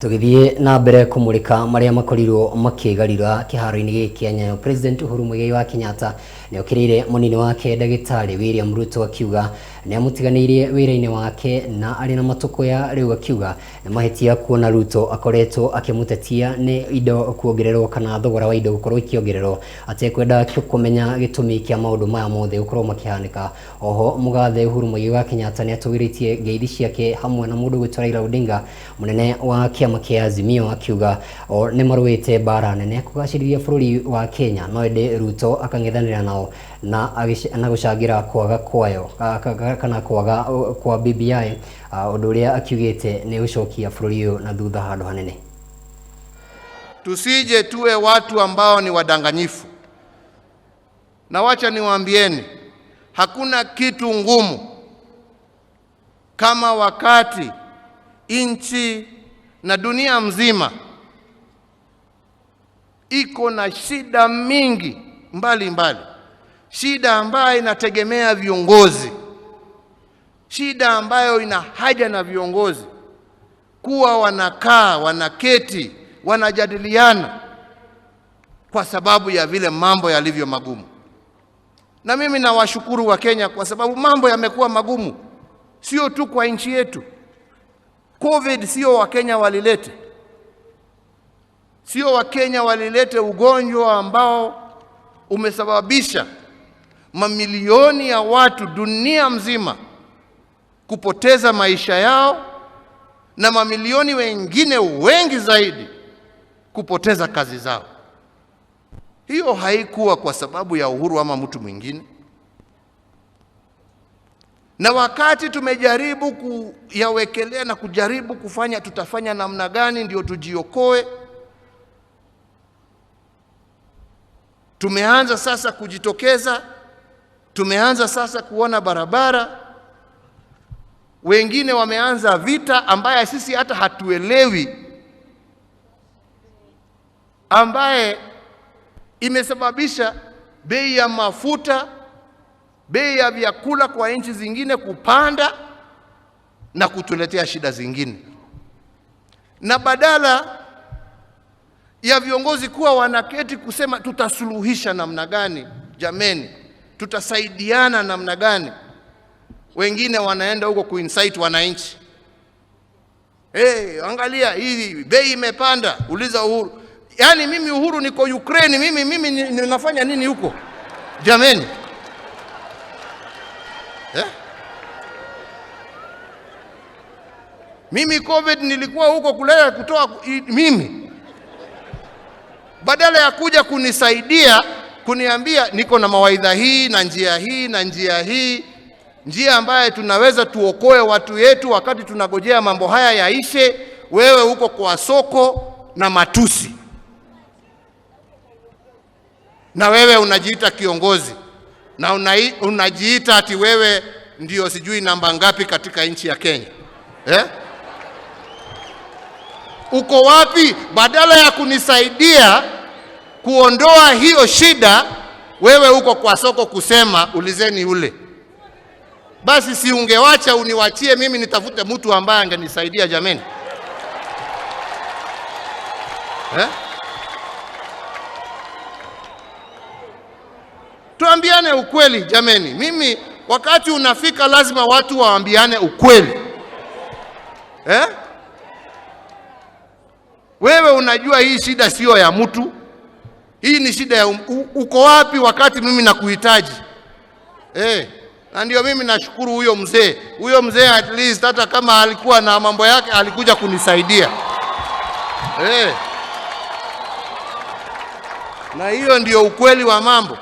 Tũgĩthiĩ na mbere kũmũrĩka marĩa makorirwo makĩgarira kĩharo-inĩ gĩkĩ kĩa Nyayo, President Uhuru Muigai wa Kenyatta nĩ okĩrĩire mũnini wake Ndagĩtarĩ William Ruto akiuga nĩ amũtiganĩirie wĩra-inĩ wake na arĩ na matũkũya rĩu akiuga nĩ mahĩtia kuona Ruto akoretwo akĩmũtetia nĩ indo kuongererwo kana thogora wa indo gũkorwo ikĩongererwo atekwenda kũmenya gĩtũmi kĩa maũndũ maya mothe gũkorwo makĩhanĩka. Oho mũgathe Uhuru Muigai wa Kenyatta nĩ atũgĩrĩtie ngeithi ciake hamwe na mũndũ ũgwĩtwo Raila Odinga mũnene wa kĩama kĩa Azimio akiuga o nĩ marũĩte mbara nene kũgacĩrithia bũrũri wa Kenya no ĩndĩ Ruto akang'ethanĩra nao na na gũcangĩra kwaga kwayo kana kwaga kwa BBI ũndũ ũrĩa akiugĩte nĩ gũcokia bũrũri ũyũ na thutha handũ hanene. Tusije tuwe watu ambao ni wadanganyifu. Na wacha niwaambieni, hakuna kitu ngumu kama wakati nchi na dunia mzima iko na shida mingi mbalimbali mbali, shida ambayo inategemea viongozi, shida ambayo ina haja na viongozi kuwa wanakaa, wanaketi, wanajadiliana kwa sababu ya vile mambo yalivyo magumu. Na mimi nawashukuru wa Kenya kwa sababu mambo yamekuwa magumu, sio tu kwa nchi yetu. Covid sio Wakenya walilete, sio Wakenya walilete ugonjwa ambao umesababisha mamilioni ya watu dunia mzima kupoteza maisha yao na mamilioni wengine wengi zaidi kupoteza kazi zao. Hiyo haikuwa kwa sababu ya Uhuru ama mtu mwingine. Na wakati tumejaribu kuyawekelea na kujaribu kufanya tutafanya namna gani ndio tujiokoe, tumeanza sasa kujitokeza, tumeanza sasa kuona barabara, wengine wameanza vita ambaye sisi hata hatuelewi, ambaye imesababisha bei ya mafuta, bei ya vyakula kwa nchi zingine kupanda na kutuletea shida zingine. Na badala ya viongozi kuwa wanaketi kusema tutasuluhisha namna gani, jameni, tutasaidiana namna gani, wengine wanaenda huko kuincite wananchi. Hey, angalia hii bei imepanda, uliza Uhuru. Yaani mimi Uhuru niko Ukraine, mimi ninafanya nini huko jameni? Eh? Mimi COVID nilikuwa huko kulea kutoa mimi, badala ya kuja kunisaidia kuniambia niko na mawaidha hii na njia hii na njia hii, njia ambaye tunaweza tuokoe watu wetu wakati tunagojea mambo haya yaishe, wewe huko kwa soko na matusi, na wewe unajiita kiongozi na unajiita ati wewe ndio sijui namba ngapi katika nchi ya Kenya, eh? Uko wapi? Badala ya kunisaidia kuondoa hiyo shida, wewe uko kwa soko kusema ulizeni ule. Basi si ungewacha uniwachie mimi nitafute mtu ambaye angenisaidia jameni, eh? Tuambiane ukweli jameni. Mimi wakati unafika lazima watu waambiane ukweli, eh? Wewe unajua hii shida sio ya mtu, hii ni shida ya uko wapi wakati mimi nakuhitaji, eh? Na ndio mimi nashukuru huyo mzee. Huyo mzee at least hata kama alikuwa na mambo yake alikuja kunisaidia, eh? Na hiyo ndio ukweli wa mambo.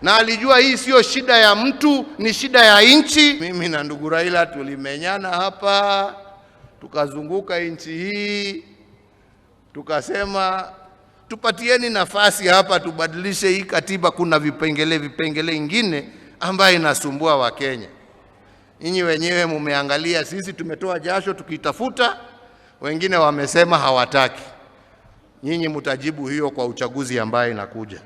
Na alijua hii sio shida ya mtu, ni shida ya nchi. Mimi na ndugu Raila tulimenyana hapa, tukazunguka nchi hii, tukasema tupatieni nafasi hapa tubadilishe hii katiba, kuna vipengele vingine ambayo inasumbua Wakenya. Nyinyi wenyewe mumeangalia, sisi tumetoa jasho tukitafuta, wengine wamesema hawataki. Nyinyi mtajibu hiyo kwa uchaguzi ambaye inakuja.